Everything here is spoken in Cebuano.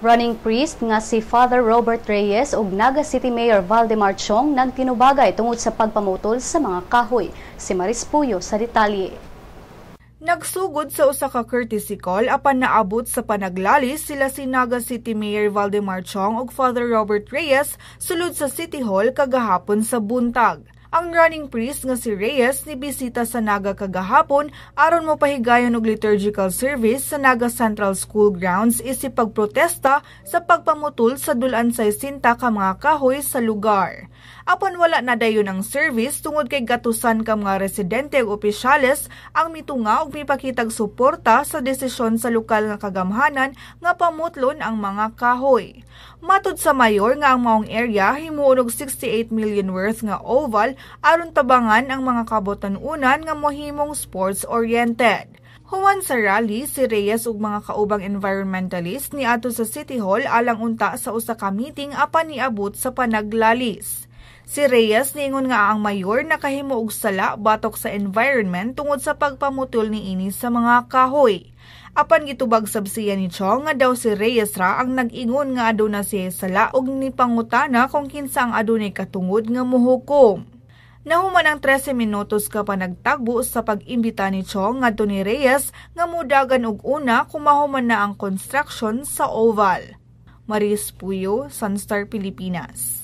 Running priest nga si Father Robert Reyes ug Naga City Mayor Valdemar Chiong nagtinubagay tungod sa pagpamutol sa mga kahoy. Si Maris Puyo sa detalye. Nagsugod sa usa ka courtesy call apan naabot sa panaglalis sila si Naga City Mayor Valdemar Chiong ug Father Robert Reyes sulod sa City Hall kagahapon sa buntag. Ang running priest nga si Reyes ni bisita sa Naga kagahapon aron mopahigayon og liturgical service sa Naga Central School grounds isip pagprotesta sa pagpamutol sa dul-an 60 ka mga kahoy sa lugar. Apan wala na dayon ang service tungod kay gatusan ka mga residente ug opisyales ang mitunga ug mipakitag suporta sa desisyon sa lokal nga kagamhanan nga pamutlon ang mga kahoy. Matud sa mayor nga ang maong area himuon og 68 million worth nga oval aron tabangan ang mga kabatan-unan nga mohimong sports oriented. Human sa rally, si Reyes ug mga kaubang environmentalist niadto sa City Hall alang unta sa usa ka meeting apan niabot sa panaglalis. Si Reyes niingon nga ang mayor nakahimo og sala batok sa environment tungod sa pagpamutol niini sa mga kahoy. Apan gitubag sab siya ni Chiong nga daw si Reyes ra ang nag-ingon nga aduna siya sala ug nipangutana kung kinsa ang adunay katungod nga mohukom. Nahuman ang 13 minutos ka panagtagbo sa pag-imbita ni Chiong ngadto ni Reyes nga mudagan og una kung mahuman na ang construction sa oval. Maris Puyo, Sunstar Pilipinas.